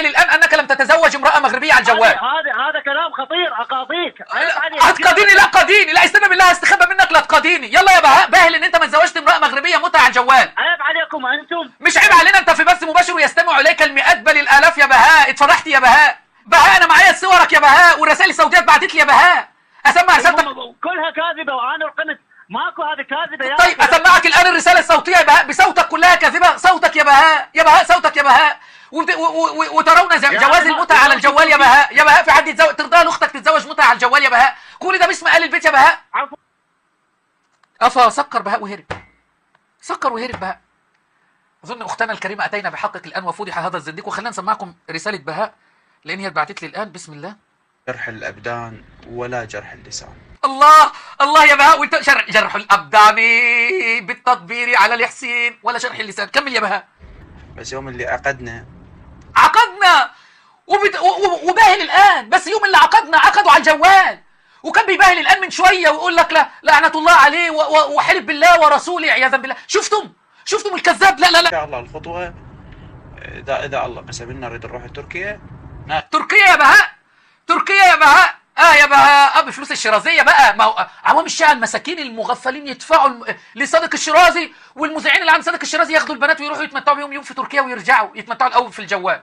باهل الان انك لم تتزوج امراة مغربية على الجوال. هذا كلام خطير، اقاضيك. عيب عليك. هتقاضيني؟ لا قاضيني، لا استنى بالله استخبى منك، لا تقاضيني. يلا يا بهاء باهل ان انت ما تزوجت امراة مغربية متعه على الجوال. عيب عليكم انتم. مش عيب علينا، انت في بث مباشر ويستمع اليك المئات بل الالاف يا بهاء. اتفضحت يا بهاء. بهاء انا معايا صورك يا بهاء، والرسائل الصوتية اتبعتت لي يا بهاء. اسمع رسالتك؟ كلها كاذبة وانا رقمت ماكو، هذه كاذبة يا طيب اسمعك الان الرسالة الصوتية يا بهاء بصوتك، كلها كاذبة. صوتك يا بهاء، يا بهاء صوتك يا بهاء. وترون جواز المتعة على الجوال يا بهاء. يا بهاء في حد يتزوج ترضى لاختك تتزوج متعه على الجوال يا بهاء؟ كل ده باسم آل البيت يا بهاء. عفوا. افا سكر بهاء وهرب، سكر وهرب بهاء. اظن اختنا الكريمة اتينا بحقك الان وفضح هذا الزنديق. وخلينا نسمعكم رسالة بهاء لان هي اتبعتت لي الان. بسم الله. جرح الأبدان ولا جرح اللسان. الله الله يا بهاء، وانت جرح الابدان بالتطبير على الحسين ولا شرح اللسان. كمل يا بهاء. بس يوم اللي عقدنا عقدنا وباهل الان، بس يوم اللي عقدنا عقدوا على الجوال. وكان بيباهل الان من شوية ويقول لك لا لعنه الله عليه وحلف بالله ورسوله عياذا بالله. شفتم الكذاب؟ لا لا لا. إن شاء الله الخطوة إذا الله قسم لنا نريد نروح لتركيا. تركيا يا بهاء، تركيا يا بهاء. يا بهاء بفلوس الشيرازية بقى. ما هو عوام الشيعة المساكين المغفلين يدفعوا لصادق الشيرازي، والمذيعين اللي عند صادق الشيرازي ياخدوا البنات ويروحوا يتمتعوا بيهم يوم في تركيا ويرجعوا يتمتعوا الاول في الجوال.